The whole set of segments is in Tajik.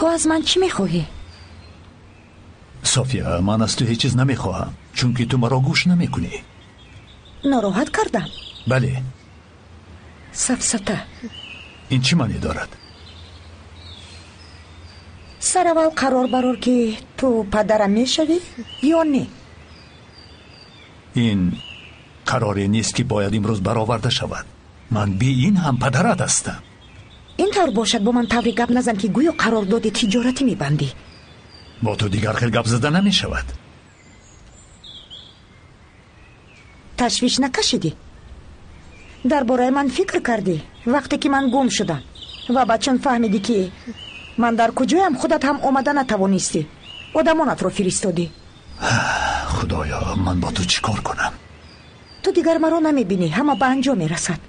Ту аз ман чӣ мехоҳӣ? София, ман аз ту ҳеҷ чиз намехоҳам, чунки ту маро гӯш намекунӣ. Нороҳат кардам? Бале. Сафсата. Ин чӣ маъне дорад? Сараввал қарор барор, ки ту падарам мешавӣ ё не? Ин қароре нест, ки бояд имрӯз бароварда шавад. Ман би ин ҳам падарат ҳастам. Ин тавр бошад, бо ман тавре гап назан, ки гӯё қарордоди тиҷоратӣ мебандӣ. Бо ту дигар хел гап зада намешавад. Ташвиш накашидӣ? Дар бораи ман фикр кардӣ вақте ки ман гум шудам ва баъд чун фаҳмидӣ, ки ман дар куҷоям, худат ҳам омада натавонистӣ, одамонатро фиристодӣ. Худоё, ман бо ту чӣ кор кунам? Ту дигар маро намебинӣ, ҳама ба анҷом мерасад.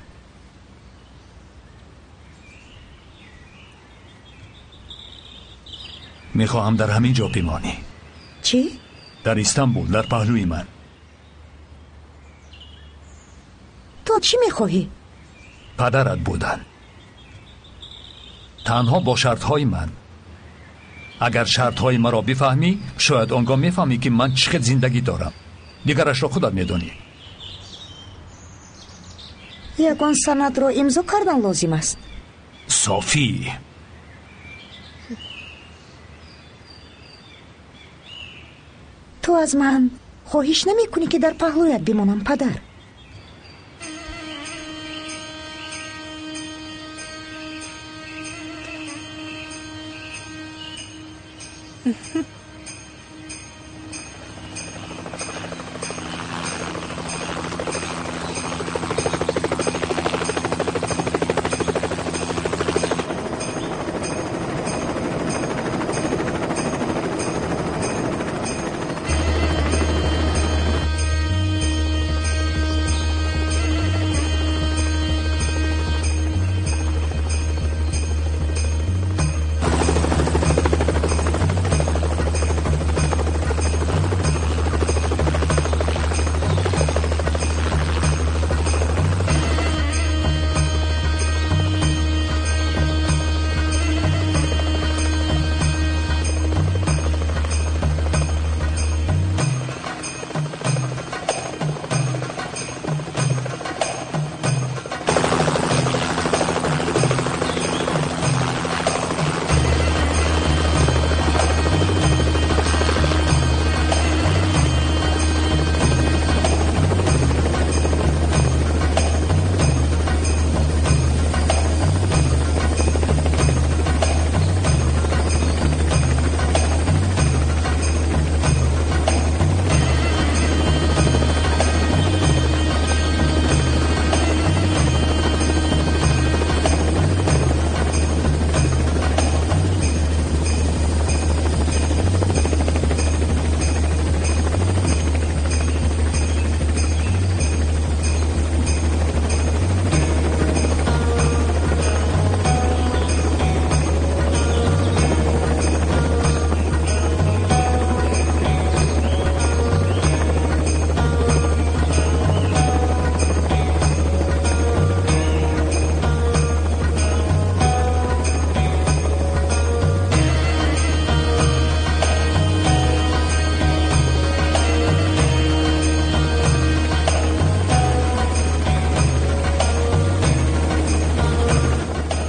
Мехоҳам дар ҳамин ҷо бимонӣ. Чӣ? Дар Истанбул, дар паҳлӯи ман. Ту чӣ мехоҳӣ? Падарат будан. Танҳо бо шартҳои ман. Агар шартҳои маро бифаҳмӣ, шояд он гоҳ мефаҳмӣ, ки ман чӣ хел зиндагӣ дорам. Дигарашро худат медонӣ. Ягон санадро имзо кардан лозим аст. Софӣ, ту аз ман хоҳиш намекунӣ, ки дар паҳлӯят бимонам, падар?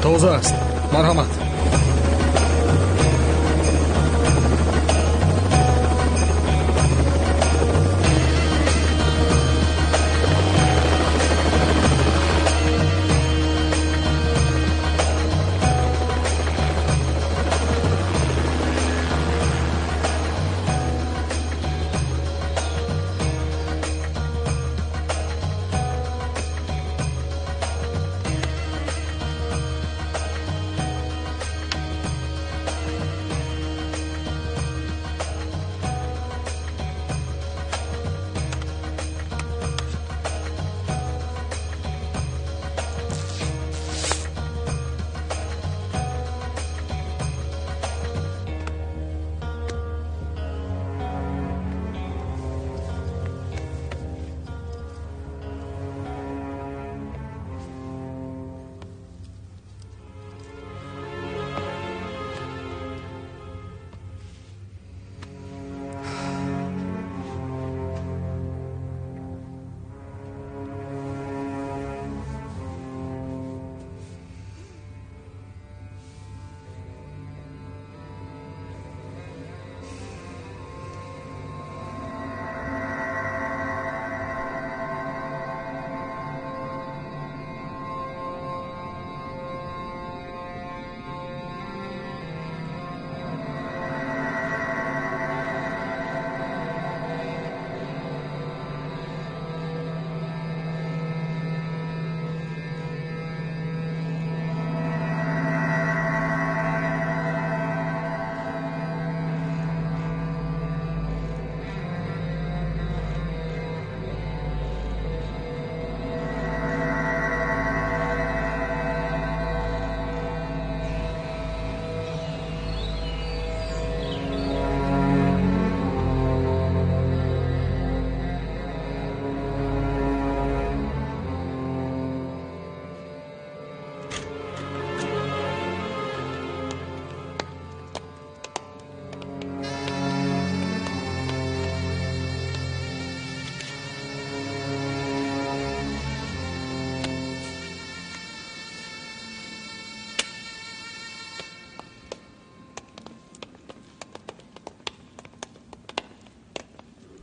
Тоза аст, марҳамат.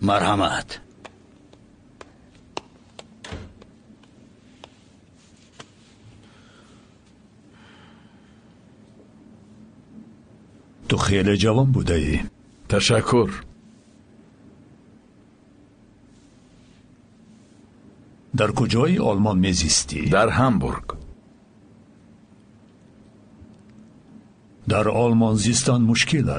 Марҳамат. Ту хеле ҷавон будаӣ. Ташаккур. Дар куҷои Олмон мезистӣ? Дар Ҳамбург. Дар Олмон зистан мушкил